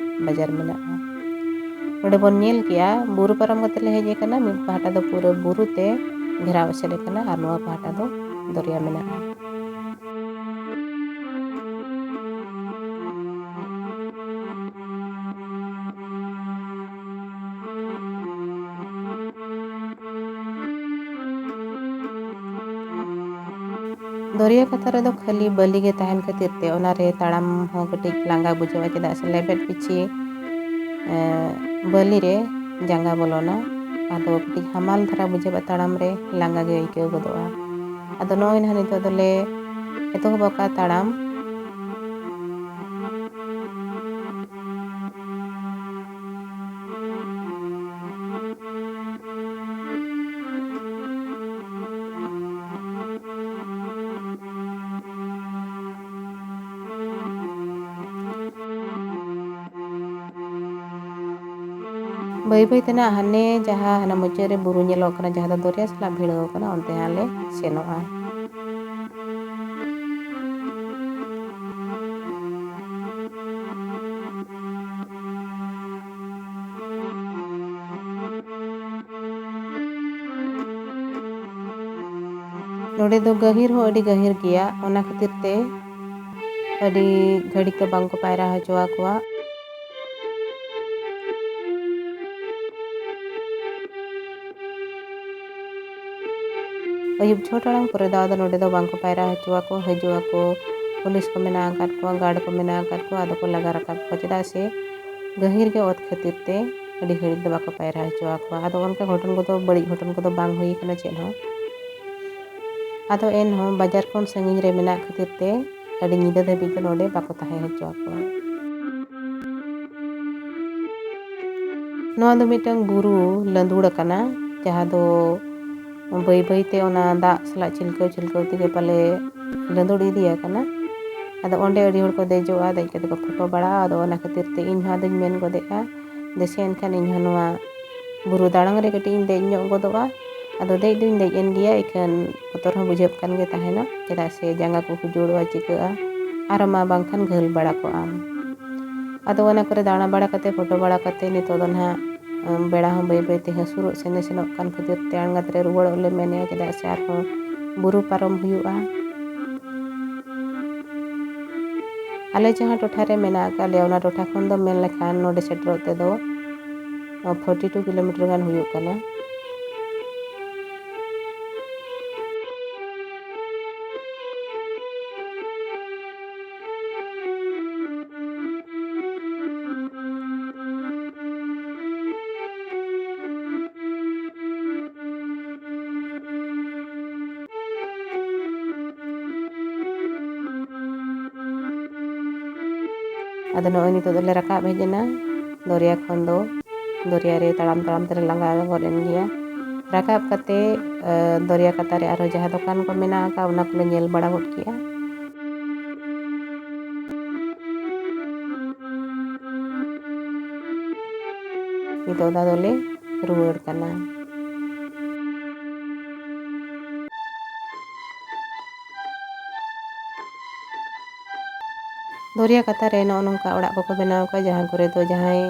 ᱵᱟᱡᱟᱨ ᱢᱮᱱᱟᱜᱼᱟ᱾ ᱱᱚᱰᱮ ᱵᱚᱱ ᱧᱮᱞ ᱠᱮᱜᱼᱟ, ᱵᱩᱨᱩ ᱯᱟᱨᱚᱢ ᱠᱟᱛᱮ ᱞᱮ ᱦᱮᱡ ᱟᱠᱟᱱᱟ, ᱢᱤᱫ ᱯᱟᱦᱴᱟ ᱫᱚ ᱯᱩᱨᱟᱹ ᱵᱩᱨᱩ ᱛᱮ ᱜᱷᱮᱨᱟᱣ ᱮᱥᱮᱫ ᱟᱠᱟᱱᱟ ᱟᱨ ᱱᱚᱣᱟ ᱯᱟᱦᱴᱟ ᱫᱚ ᱫᱚᱨᱭᱟ ᱢᱮᱱᱟᱜᱼᱟ᱾ ᱫᱚᱨᱭᱟ ᱠᱟᱛᱷᱟ ᱨᱮᱫᱚ ᱠᱷᱟᱹᱞᱤ ᱵᱟᱹᱞᱤ ᱜᱮ ᱛᱟᱦᱮᱱ ᱠᱷᱟᱹᱛᱤᱨ ᱛᱮ ᱚᱱᱟᱨᱮ ᱛᱟᱲᱟᱢ ᱦᱚᱸ ᱠᱟᱹᱴᱤᱡ ᱞᱟᱸᱜᱟ ᱵᱩᱡᱷᱟᱹᱜᱼᱟ, ᱪᱮᱫᱟᱜ ᱥᱮ ᱞᱮᱵᱮᱫ ᱯᱤᱪᱷᱤ, ᱮᱸ, ᱵᱟᱹᱞᱤ ᱨᱮ ᱡᱟᱸᱜᱟ ᱵᱚᱞᱚᱱᱟ᱾ ᱟᱫᱚ ᱠᱟᱹᱴᱤᱡ ᱦᱟᱢᱟᱞ ᱫᱷᱟᱨᱟ ᱵᱩᱡᱷᱟᱹᱜᱼᱟ, ᱛᱟᱲᱟᱢ ᱨᱮ ᱞᱟᱸᱜᱟ ᱜᱮ ᱟᱹᱭᱠᱟᱹᱣ ᱜᱚᱫᱚᱜᱼᱟ᱾ ᱟᱫᱚ ᱱᱚᱜᱼᱚᱭ ᱱᱟᱦᱟᱜ ᱱᱤᱛᱚᱜ ᱫᱚᱞᱮ ᱮᱛᱚᱦᱚᱵ ᱟᱠᱟᱫ ᱛᱟᱲᱟᱢ᱾ ᱵᱟᱹᱭ ᱵᱟᱹᱭ ᱛᱮ ᱱᱟᱜ ᱦᱟᱱᱮ ᱡᱟᱦᱟᱸ ᱦᱟᱱᱟ ᱢᱩᱪᱟᱹᱫ ᱨᱮ ᱵᱩᱨᱩ ᱧᱮᱞᱚᱜ ᱠᱟᱱᱟ, ᱡᱟᱦᱟᱸ ᱫᱚ ᱫᱚᱨᱭᱟ ᱥᱟᱞᱟᱜ ᱵᱷᱤᱲᱟᱹᱣ ᱠᱟᱱᱟ, ᱚᱱᱛᱮ ᱦᱟᱸᱜ ᱞᱮ ᱥᱮᱱᱚᱜᱼᱟ᱾ ᱱᱚᱰᱮ ᱫᱚ ᱜᱟᱹᱦᱤᱨ ᱦᱚᱸ ᱟᱹᱰᱤ ᱜᱟᱹᱦᱤᱨ ᱜᱮᱭᱟ, ᱚᱱᱟ ᱠᱷᱟᱹᱛᱤᱨ ᱛᱮ ᱟᱹᱰᱤ ᱜᱷᱟᱹᱲᱤᱡ ᱫᱚ ᱵᱟᱝ ᱠᱚ ᱯᱟᱭᱨᱟ ᱦᱚᱪᱚ ᱟᱠᱚᱣᱟ᱾ ᱟᱹᱭᱩᱵ ᱪᱷᱚ ᱴᱟᱲᱟᱝ ᱯᱚᱨᱮ ᱫᱚ ᱟᱫᱚ ᱱᱚᱰᱮ ᱫᱚ ᱵᱟᱝ ᱠᱚ ᱯᱟᱭᱨᱟ ᱦᱚᱪᱚ ᱟᱠᱚ, ᱦᱤᱡᱩᱜ ᱟᱠᱚ, ᱯᱩᱞᱤᱥ ᱠᱚ ᱢᱮᱱᱟᱜ ᱟᱠᱟᱫ ᱠᱚᱣᱟ, ᱜᱟᱨᱰ ᱠᱚ ᱢᱮᱱᱟᱜ ᱟᱠᱟᱫ ᱠᱚᱣᱟ, ᱟᱫᱚ ᱠᱚ ᱞᱟᱜᱟ ᱨᱟᱠᱟᱵ ᱠᱚᱣᱟ, ᱪᱮᱫᱟᱜ ᱥᱮ ᱜᱟᱹᱦᱤᱨ ᱜᱮ ᱚᱛ ᱠᱷᱟᱹᱛᱤᱨ ᱛᱮ ᱟᱹᱰᱤ ᱜᱷᱟᱹᱲᱤᱡ ᱫᱚ ᱵᱟᱠᱚ ᱯᱟᱭᱨᱟ ᱦᱚᱪᱚ ᱟᱠᱚᱣᱟ᱾ ᱟᱫᱚ ᱚᱱᱠᱟ ᱜᱷᱚᱴᱚᱱ ᱠᱚᱫᱚ, ᱵᱟᱹᱲᱤᱡ ᱜᱷᱚᱴᱚᱱ ᱠᱚᱫᱚ ᱵᱟᱝ ᱦᱩᱭ ᱟᱠᱟᱱᱟ ᱪᱮᱫ ᱦᱚᱸ᱾ ᱟᱫᱚ ᱮᱱᱦᱚᱸ ᱵᱟᱡᱟᱨ ᱠᱷᱚᱱ ᱥᱟᱺᱜᱤᱧ ᱨᱮ ᱢᱮᱱᱟᱜ ᱠᱷᱟᱹᱛᱤᱨ ᱛᱮ ᱟᱹᱰᱤ ᱧᱤᱫᱟᱹ ᱫᱷᱟᱹᱵᱤᱡ ᱫᱚ ᱱᱚᱰᱮ ᱵᱟᱠᱚ ᱛᱟᱦᱮᱸ ᱦᱚᱪᱚ ᱟᱠᱚᱣᱟ᱾ ᱱᱚᱣᱟ ᱫᱚ ᱢᱤᱫᱴᱟᱝ ᱵᱩᱨᱩ ᱞᱟᱹᱸᱫᱩᱲ ᱟᱠᱟᱱᱟ, ᱡᱟᱦᱟᱸ ᱫᱚ ᱵᱟᱹᱭ ᱵᱟᱹᱭ ᱛᱮ ᱚᱱᱟ ᱫᱟᱜ ᱥᱟᱞᱟᱜ ᱪᱷᱤᱞᱠᱟᱹᱣ ᱪᱷᱤᱞᱠᱟᱹᱣ ᱛᱮᱜᱮ ᱯᱟᱞᱮ ᱞᱟᱹᱸᱫᱩᱲ ᱤᱫᱤ ᱟᱠᱟᱱᱟ᱾ ᱟᱫᱚ ᱚᱸᱰᱮ ᱟᱹᱰᱤ ᱦᱚᱲ ᱠᱚ ᱫᱮᱡᱚᱜᱼᱟ, ᱫᱮᱡ ᱠᱟᱛᱮ ᱠᱚ ᱯᱷᱳᱴᱳ ᱵᱟᱲᱟᱜᱼᱟ᱾ ᱟᱫᱚ ᱚᱱᱟ ᱠᱷᱟᱹᱛᱤᱨ ᱛᱮ ᱤᱧ ᱦᱚᱸ ᱟᱫᱚᱧ ᱢᱮᱱ ᱜᱚᱫᱮᱜᱼᱟ, ᱫᱮᱥᱮ ᱮᱱᱠᱷᱟᱱ ᱤᱧ ᱦᱚᱸ ᱱᱚᱣᱟ ᱵᱩᱨᱩ ᱫᱟᱬᱟᱝ ᱨᱮ ᱠᱟᱹᱴᱤᱡ ᱤᱧ ᱫᱮᱡ ᱧᱚᱜ ᱜᱚᱫᱚᱜᱼᱟ᱾ ᱟᱫᱚ ᱫᱮᱡ ᱫᱩᱧ ᱫᱮᱡ ᱮᱱ ᱜᱮᱭᱟ, ᱤᱠᱷᱟᱹᱱ ᱵᱚᱛᱚᱨ ᱦᱚᱸ ᱵᱩᱡᱷᱟᱹᱜ ᱠᱟᱱ ᱜᱮ ᱛᱟᱦᱮᱱᱟ, ᱪᱮᱫᱟᱜ ᱥᱮ ᱡᱟᱸᱜᱟ ᱠᱚ ᱠᱷᱩᱡᱩᱲᱚᱜᱼᱟ, ᱪᱤᱠᱟᱹᱜᱼᱟ, ᱟᱨ ᱢᱟ ᱵᱟᱝᱠᱷᱟᱱ ᱜᱷᱟᱹᱞ ᱵᱟᱲᱟ ᱠᱚᱜ ᱟᱢ᱾ ᱟᱫᱚ ᱚᱱᱟ ᱠᱚᱨᱮ ᱫᱟᱬᱟ ᱵᱟᱲᱟ ᱠᱟᱛᱮ, ᱯᱷᱳᱴᱳ ᱵᱟᱲᱟ ᱠᱟᱛᱮ, ᱱᱤᱛᱚᱜ ᱫᱚ ᱱᱟᱦᱟᱜ, ᱮᱸ, ᱵᱮᱲᱟ ᱦᱚᱸ ᱵᱟᱹᱭ ᱵᱟᱹᱭ ᱛᱮ ᱦᱟᱹᱥᱩᱨᱚᱜ ᱥᱮᱱᱮ ᱥᱮᱱᱚᱜ ᱠᱟᱱ ᱠᱷᱟᱹᱛᱤᱨ ᱛᱮ ᱟᱬᱜᱟᱛ ᱨᱮ ᱨᱩᱣᱟᱹᱲᱚᱜ ᱞᱮ ᱢᱮᱱᱮᱜᱼᱟ, ᱪᱮᱫᱟᱜ ᱥᱮ ᱟᱨᱦᱚᱸ ᱵᱩᱨᱩ ᱯᱟᱨᱚᱢ ᱦᱩᱭᱩᱜᱼᱟ᱾ ᱟᱞᱮ ᱡᱟᱦᱟᱸ ᱴᱚᱴᱷᱟ ᱨᱮ ᱢᱮᱱᱟᱜ ᱟᱠᱟᱫ ᱞᱮᱭᱟ, ᱚᱱᱟ ᱴᱚᱴᱷᱟ ᱠᱷᱚᱱ ᱫᱚ ᱢᱮᱱ ᱞᱮᱠᱷᱟᱱ ᱱᱚᱰᱮ ᱥᱮᱴᱮᱨᱚᱜ ᱛᱮᱫᱚ ᱯᱷᱳᱨᱴᱤ ᱴᱩ ᱠᱤᱞᱳᱢᱤᱴᱟᱨ ᱜᱟᱱ ᱦᱩᱭᱩᱜ ᱠᱟᱱᱟ᱾ ᱟᱫᱚ ᱱᱚᱜᱼᱚᱭ ᱱᱤᱛᱚᱜ ᱫᱚᱞᱮ ᱨᱟᱠᱟᱵ ᱦᱮᱡ ᱮᱱᱟ ᱫᱚᱨᱭᱟ ᱠᱷᱚᱱ ᱫᱚ᱾ ᱫᱚᱨᱭᱟ ᱨᱮ ᱛᱟᱲᱟᱢ ᱛᱟᱲᱟᱢ ᱛᱮᱞᱮ ᱞᱟᱸᱜᱟ ᱜᱚᱫ ᱮᱱ ᱜᱮᱭᱟ᱾ ᱨᱟᱠᱟᱵ ᱠᱟᱛᱮ, ᱮ, ᱫᱚᱨᱭᱟ ᱠᱟᱛᱟ ᱨᱮ ᱟᱨᱦᱚᱸ ᱡᱟᱦᱟᱸ ᱫᱚᱠᱟᱱ ᱠᱚ ᱢᱮᱱᱟᱜ ᱟᱠᱟᱫ, ᱚᱱᱟ ᱠᱚᱞᱮ ᱧᱮᱞ ᱵᱟᱲᱟ ᱜᱚᱫ ᱠᱮᱜᱼᱟ᱾ ᱱᱤᱛᱚᱜ ᱫᱚ ᱟᱫᱚᱞᱮ ᱨᱩᱣᱟᱹᱲ ᱠᱟᱱᱟ᱾ ᱫᱚᱨᱭᱟ ᱠᱟᱛᱟ ᱨᱮ ᱱᱚᱜᱼᱚ ᱱᱚᱝᱠᱟ ᱚᱲᱟᱜ ᱠᱚᱠᱚ ᱵᱮᱱᱟᱣ ᱟᱠᱟᱫᱼᱟ, ᱡᱟᱦᱟᱸ ᱠᱚᱨᱮ ᱫᱚ ᱡᱟᱦᱟᱸᱭ,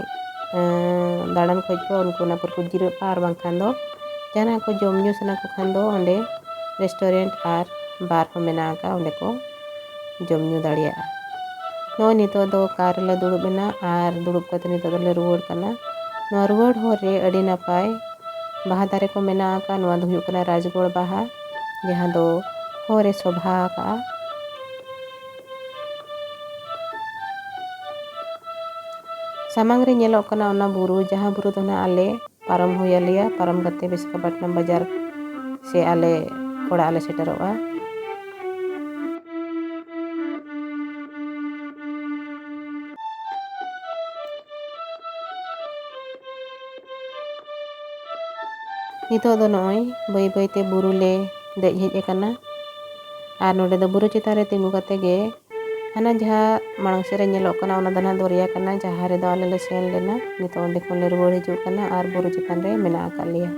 ᱮᱸ, ᱫᱟᱬᱟᱱ ᱠᱚ ᱦᱮᱡ ᱠᱚᱜᱼᱟ, ᱩᱱᱠᱩ ᱚᱱᱟ ᱠᱚᱨᱮ ᱠᱚ ᱡᱤᱨᱟᱹᱜᱼᱟ, ᱟᱨ ᱵᱟᱝᱠᱷᱟᱱ ᱫᱚ ᱡᱟᱦᱟᱱᱟᱜ ᱠᱚ ᱡᱚᱢ ᱧᱩ ᱥᱟᱱᱟ ᱠᱚ ᱠᱷᱟᱱ ᱫᱚ ᱚᱸᱰᱮ restaurant ᱟᱨ bar ᱦᱚᱸ ᱢᱮᱱᱟᱜ ᱟᱠᱟᱫ, ᱚᱸᱰᱮ ᱠᱚ ᱡᱚᱢ ᱧᱩ ᱫᱟᱲᱮᱭᱟᱜᱼᱟ᱾ ᱱᱚᱜᱼᱚᱭ ᱱᱤᱛᱚᱜ ᱫᱚ car ᱨᱮᱞᱮ ᱫᱩᱲᱩᱵ ᱮᱱᱟ ᱟᱨ ᱫᱩᱲᱩᱵ ᱠᱟᱛᱮ ᱱᱤᱛᱚᱜ ᱫᱚᱞᱮ ᱨᱩᱣᱟᱹᱲ ᱠᱟᱱᱟ᱾ ᱱᱚᱣᱟ ᱨᱩᱣᱟᱹᱲ ᱦᱚᱨ ᱨᱮ ᱟᱹᱰᱤ ᱱᱟᱯᱟᱭ ᱵᱟᱦᱟ ᱫᱟᱨᱮ ᱠᱚ ᱢᱮᱱᱟᱜ ᱟᱠᱟᱫ᱾ ᱱᱚᱣᱟ ᱫᱚ ᱦᱩᱭᱩᱜ ᱠᱟᱱᱟ ᱨᱟᱡᱽᱜᱚᱲ ᱵᱟᱦᱟ, ᱡᱟᱦᱟᱸ ᱫᱚ ᱦᱚᱨ ᱮ ᱥᱚᱵᱷᱟ ᱟᱠᱟᱫᱼᱟ᱾ ᱥᱟᱢᱟᱝ ᱨᱮ ᱧᱮᱞᱚᱜ ᱠᱟᱱᱟ ᱚᱱᱟ ᱵᱩᱨᱩ, ᱡᱟᱦᱟᱸ ᱵᱩᱨᱩ ᱫᱚ ᱱᱟᱦᱟᱜ ᱟᱞᱮ ᱯᱟᱨᱚᱢ ᱦᱩᱭ ᱟᱞᱮᱭᱟ᱾ ᱯᱟᱨᱚᱢ ᱠᱟᱛᱮ ᱵᱤᱥᱟᱠᱷᱟᱯᱟᱴᱱᱟᱢ ᱵᱟᱡᱟᱨ ᱥᱮ ᱟᱞᱮ ᱚᱲᱟᱜ ᱞᱮ ᱥᱮᱴᱮᱨᱚᱜᱼᱟ᱾ ᱱᱤᱛᱚᱜ ᱫᱚ ᱱᱚᱜᱼᱚᱭ ᱵᱟᱹᱭ ᱵᱟᱹᱭ ᱛᱮ ᱵᱩᱨᱩ ᱞᱮ ᱫᱮᱡ ᱦᱮᱡ ᱟᱠᱟᱱᱟ᱾ ᱟᱨ ᱱᱚᱰᱮ ᱫᱚ ᱵᱩᱨᱩ ᱪᱮᱛᱟᱱ ᱨᱮ ᱛᱤᱸᱜᱩ ᱠᱟᱛᱮ ᱜᱮ ᱦᱟᱱᱟ ᱡᱟᱦᱟᱸ ᱢᱟᱲᱟᱝ ᱥᱮᱫ ᱨᱮ ᱧᱮᱞᱚᱜ ᱠᱟᱱᱟ, ᱚᱱᱟ ᱫᱚ ᱱᱟᱦᱟᱜ ᱫᱚᱨᱭᱟ ᱠᱟᱱᱟ, ᱡᱟᱦᱟᱸ ᱨᱮᱫᱚ ᱟᱞᱮ ᱞᱮ ᱥᱮᱱ ᱞᱮᱱᱟ᱾ ᱱᱤᱛᱚᱜ ᱚᱸᱰᱮ ᱠᱷᱚᱱ ᱞᱮ ᱨᱩᱣᱟᱹᱲ ᱦᱤᱡᱩᱜ ᱠᱟᱱᱟ ᱟᱨ ᱵᱩᱨᱩ ᱪᱮᱛᱟᱱ ᱨᱮ ᱢᱮᱱᱟᱜ ᱟᱠᱟᱫ ᱞᱮᱭᱟ᱾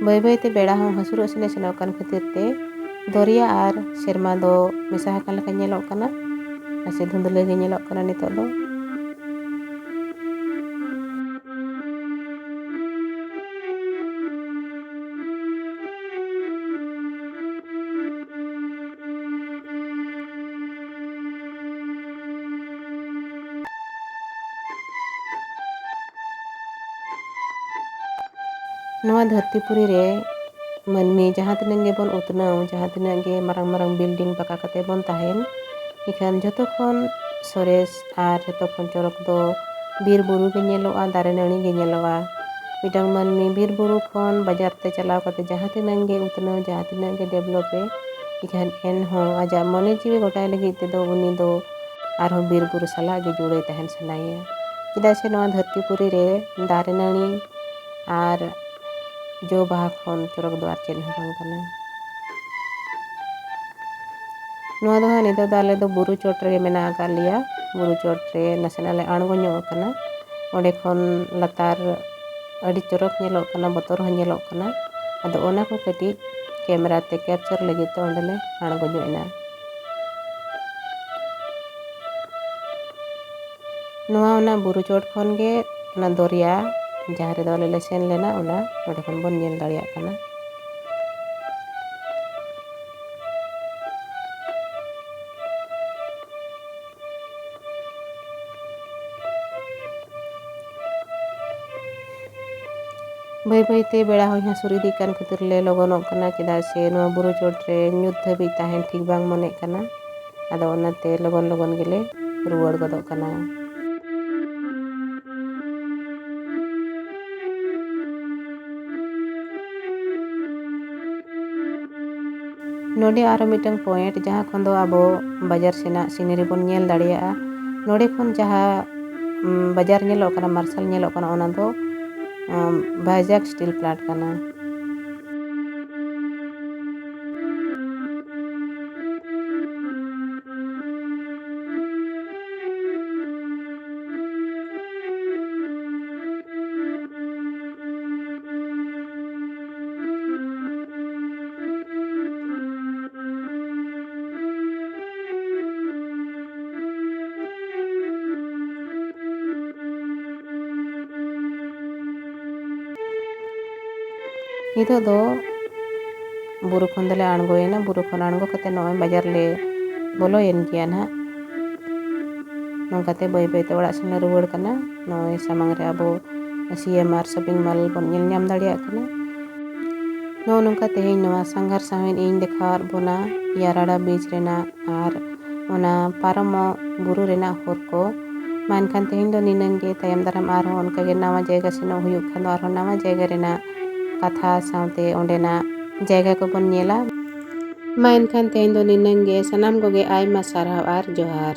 ᱵᱟᱹᱭ ᱵᱟᱹᱭ ᱛᱮ ᱵᱮᱲᱟ ᱦᱚᱸ ᱦᱟᱹᱥᱩᱨᱚᱜ ᱥᱮᱱᱮ ᱥᱮᱱᱚᱜ ᱠᱟᱱ ᱠᱷᱟᱹᱛᱤᱨ ᱛᱮ ᱫᱚᱨᱭᱟ ᱟᱨ ᱥᱮᱨᱢᱟ ᱫᱚ ᱢᱮᱥᱟ ᱟᱠᱟᱱ ᱞᱮᱠᱟ ᱧᱮᱞᱚᱜ ᱠᱟᱱᱟ᱾ ᱱᱟᱥᱮ ᱫᱷᱩᱸᱫᱽᱞᱟᱹ ᱜᱮ ᱧᱮᱞᱚᱜ ᱠᱟᱱᱟ ᱱᱤᱛᱚᱜ ᱫᱚ᱾ ᱱᱚᱣᱟ ᱫᱷᱟᱹᱨᱛᱤ ᱯᱩᱨᱤ ᱨᱮ ᱢᱟᱹᱱᱢᱤ ᱡᱟᱦᱟᱸ ᱛᱤᱱᱟᱹᱜ ᱜᱮᱵᱚᱱ ᱩᱛᱱᱟᱹᱣ, ᱡᱟᱦᱟᱸ ᱛᱤᱱᱟᱹᱜ ᱜᱮ ᱢᱟᱨᱟᱝ ᱢᱟᱨᱟᱝ building ᱯᱟᱠᱟ ᱠᱟᱛᱮ ᱵᱚᱱ ᱛᱟᱦᱮᱱ, ᱤᱠᱷᱟᱹᱱ ᱡᱷᱚᱛᱚ ᱠᱷᱚᱱ ᱥᱚᱨᱮᱥ ᱟᱨ ᱡᱷᱚᱛᱚ ᱠᱷᱚᱱ ᱪᱚᱨᱚᱠ ᱫᱚ ᱵᱤᱨ ᱵᱩᱨᱩ ᱜᱮ ᱧᱮᱞᱚᱜᱼᱟ, ᱫᱟᱨᱮ ᱱᱟᱹᱲᱤ ᱜᱮ ᱧᱮᱞᱚᱜᱼᱟ᱾ ᱢᱤᱫᱴᱟᱝ ᱢᱟᱹᱱᱢᱤ ᱵᱤᱨ ᱵᱩᱨᱩ ᱠᱷᱚᱱ ᱵᱟᱡᱟᱨ ᱛᱮ ᱪᱟᱞᱟᱣ ᱠᱟᱛᱮ ᱡᱟᱦᱟᱸ ᱛᱤᱱᱟᱹᱜ ᱜᱮ ᱩᱛᱱᱟᱹᱣ, ᱡᱟᱦᱟᱸ ᱛᱤᱱᱟᱹᱜ ᱜᱮ develop ᱮ, ᱤᱠᱷᱟᱹᱱ ᱮᱱᱦᱚᱸ ᱟᱡᱟᱜ ᱢᱚᱱᱮ ᱡᱤᱣᱤ ᱜᱚᱴᱟᱭ ᱞᱟᱹᱜᱤᱫ ᱛᱮᱫᱚ ᱩᱱᱤ ᱫᱚ ᱟᱨᱦᱚᱸ ᱵᱤᱨ ᱵᱩᱨᱩ ᱥᱟᱞᱟᱜ ᱜᱮ ᱡᱩᱲᱟᱹᱣ ᱛᱟᱦᱮᱱ ᱥᱟᱱᱟᱭᱮᱭᱟ᱾ ᱪᱮᱫᱟᱜ ᱥᱮ ᱱᱚᱣᱟ ᱫᱷᱟᱹᱨᱛᱤ ᱯᱩᱨᱤ ᱨᱮ ᱫᱟᱨᱮ ᱱᱟᱹᱲᱤ ᱟᱨ ᱡᱚ ᱵᱟᱦᱟ ᱠᱷᱚᱱ ᱪᱚᱨᱚᱠ ᱫᱚ ᱟᱨ ᱪᱮᱫ ᱦᱚᱸ ᱵᱟᱝ ᱠᱟᱱᱟ᱾ ᱱᱚᱣᱟ ᱫᱚ ᱦᱟᱸᱜ ᱱᱤᱛᱚᱜ ᱫᱚ ᱟᱞᱮ ᱫᱚ ᱵᱩᱨᱩ ᱪᱚᱴ ᱨᱮᱜᱮ ᱢᱮᱱᱟᱜ ᱟᱠᱟᱫ ᱞᱮᱭᱟ᱾ ᱵᱩᱨᱩ ᱪᱚᱴ ᱨᱮ ᱱᱟᱥᱮᱱᱟᱜ ᱞᱮ ᱟᱬᱜᱚ ᱧᱚᱜ ᱟᱠᱟᱱᱟ᱾ ᱚᱸᱰᱮ ᱠᱷᱚᱱ ᱞᱟᱛᱟᱨ ᱟᱹᱰᱤ ᱪᱚᱨᱚᱠ ᱧᱮᱞᱚᱜ ᱠᱟᱱᱟ, ᱵᱚᱛᱚᱨ ᱦᱚᱸ ᱧᱮᱞᱚᱜ ᱠᱟᱱᱟ᱾ ᱟᱫᱚ ᱚᱱᱟ ᱠᱚ ᱠᱟᱹᱴᱤᱡ camera ᱛᱮ capture ᱞᱟᱹᱜᱤᱫ ᱛᱮ ᱚᱸᱰᱮ ᱞᱮ ᱟᱬᱜᱚ ᱧᱚᱜ ᱮᱱᱟ᱾ ᱱᱚᱣᱟ ᱚᱱᱟ ᱵᱩᱨᱩ ᱪᱚᱴ ᱠᱷᱚᱱ ᱜᱮ ᱚᱱᱟ ᱫᱚᱨᱭᱟ ᱡᱟᱦᱟᱸ ᱨᱮᱫᱚ ᱟᱞᱮ ᱞᱮ ᱥᱮᱱ ᱞᱮᱱᱟ, ᱚᱱᱟ ᱱᱚᱸᱰᱮ ᱠᱷᱚᱱ ᱵᱚᱱ ᱧᱮᱞ ᱫᱟᱲᱮᱭᱟᱜ ᱠᱟᱱᱟ᱾ ᱵᱟᱹᱭ ᱵᱟᱹᱭ ᱛᱮ ᱵᱮᱲᱟ ᱦᱚᱸᱭ ᱦᱟᱹᱥᱩᱨ ᱤᱫᱤᱜ ᱠᱟᱱ ᱠᱷᱟᱹᱛᱤᱨ ᱞᱮ ᱞᱚᱜᱚᱱᱚᱜ ᱠᱟᱱᱟ, ᱪᱮᱫᱟᱜ ᱥᱮ ᱱᱚᱣᱟ ᱵᱩᱨᱩ ᱪᱚᱴ ᱨᱮ ᱧᱩᱛ ᱫᱷᱟᱹᱵᱤᱡ ᱛᱟᱦᱮᱱ ᱴᱷᱤᱠ ᱵᱟᱝ ᱢᱚᱱᱮᱜ ᱠᱟᱱᱟ᱾ ᱟᱫᱚ ᱚᱱᱟᱛᱮ ᱞᱚᱜᱚᱱ ᱞᱚᱜᱚᱱ ᱜᱮᱞᱮ ᱨᱩᱣᱟᱹᱲ ᱜᱚᱫᱚᱜ ᱠᱟᱱᱟ᱾ ᱱᱚᱰᱮ ᱟᱨᱚ ᱢᱤᱫᱴᱟᱝ point, ᱡᱟᱦᱟᱸ ᱠᱷᱚᱱ ᱫᱚ ᱟᱵᱚ ᱵᱟᱡᱟᱨ ᱥᱮᱱᱟᱜ scenery ᱵᱚᱱ ᱧᱮᱞ ᱫᱟᱲᱮᱭᱟᱜᱼᱟ᱾ ᱱᱚᱰᱮ ᱠᱷᱚᱱ ᱡᱟᱦᱟᱸ, ᱩᱢ, ᱵᱟᱡᱟᱨ ᱧᱮᱞᱚᱜ ᱠᱟᱱᱟ, ᱢᱟᱨᱥᱟᱞ ᱧᱮᱞᱚᱜ ᱠᱟᱱᱟ, ᱚᱱᱟ ᱫᱚ, ᱩᱢ, ᱵᱷᱟᱭᱡᱟᱠ steel plant ᱠᱟᱱᱟ᱾ ᱱᱤᱛᱚᱜ ᱫᱚ ᱵᱩᱨᱩ ᱠᱷᱚᱱ ᱫᱚᱞᱮ ᱟᱬᱜᱚᱭᱮᱱᱟ᱾ ᱵᱩᱨᱩ ᱠᱷᱚᱱ ᱟᱬᱜᱚ ᱠᱟᱛᱮ ᱱᱚᱜᱼᱚᱭ ᱵᱟᱡᱟᱨ ᱞᱮ ᱵᱚᱞᱚᱭᱮᱱ ᱜᱮᱭᱟ ᱱᱟᱦᱟᱜ᱾ ᱱᱚᱝᱠᱟᱛᱮ ᱵᱟᱹᱭ ᱵᱟᱹᱭ ᱛᱮ ᱚᱲᱟᱜ ᱥᱮᱱ ᱞᱮ ᱨᱩᱣᱟᱹᱲ ᱠᱟᱱᱟ᱾ ᱱᱚᱜᱼᱚᱭ ᱥᱟᱢᱟᱝ ᱨᱮ ᱟᱵᱚ C M R shopping mall ᱵᱚᱱ ᱧᱮᱞ ᱧᱟᱢ ᱫᱟᱲᱮᱭᱟᱜ ᱠᱟᱱᱟ᱾ ᱱᱚᱜᱼᱚ ᱱᱚᱝᱠᱟ ᱛᱮᱦᱮᱧ ᱱᱚᱣᱟ ᱥᱟᱸᱜᱷᱟᱨ ᱥᱟᱶᱦᱮᱫ ᱤᱧ ᱫᱮᱠᱷᱟᱣᱟᱫ ᱵᱚᱱᱟ, ᱭᱟᱨᱟᱰᱟ beach ᱨᱮᱱᱟᱜ ᱟᱨ ᱚᱱᱟ ᱯᱟᱨᱚᱢᱚᱜ ᱵᱩᱨᱩ ᱨᱮᱱᱟᱜ ᱦᱚᱨ ᱠᱚ᱾ ᱢᱟ ᱮᱱᱠᱷᱟᱱ ᱛᱮᱦᱮᱧ ᱫᱚ ᱱᱤᱱᱟᱹᱝ ᱜᱮ, ᱛᱟᱭᱚᱢ ᱫᱟᱨᱟᱢ ᱟᱨᱦᱚᱸ ᱚᱱᱠᱟ ᱜᱮ ᱱᱟᱣᱟ ᱡᱟᱭᱜᱟ ᱥᱮᱱᱚᱜ ᱦᱩᱭᱩᱜ ᱠᱷᱟᱱ ᱫᱚ ᱟᱨᱦᱚᱸ ᱱᱟᱣᱟ ᱡᱟᱭᱜᱟ ᱨᱮᱱᱟᱜ ᱠᱟᱛᱷᱟ ᱥᱟᱶᱛᱮ ᱚᱸᱰᱮᱱᱟᱜ ᱡᱟᱭᱜᱟ ᱠᱚᱵᱚᱱ ᱧᱮᱞᱟ᱾ ᱢᱟ ᱮᱱᱠᱷᱟᱱ ᱛᱮᱦᱮᱧ ᱫᱚ ᱱᱤᱱᱟᱹᱝ ᱜᱮ, ᱥᱟᱱᱟᱢ ᱠᱚᱜᱮ ᱟᱭᱢᱟ ᱥᱟᱨᱦᱟᱣ ᱟᱨ ᱡᱚᱦᱟᱨ᱾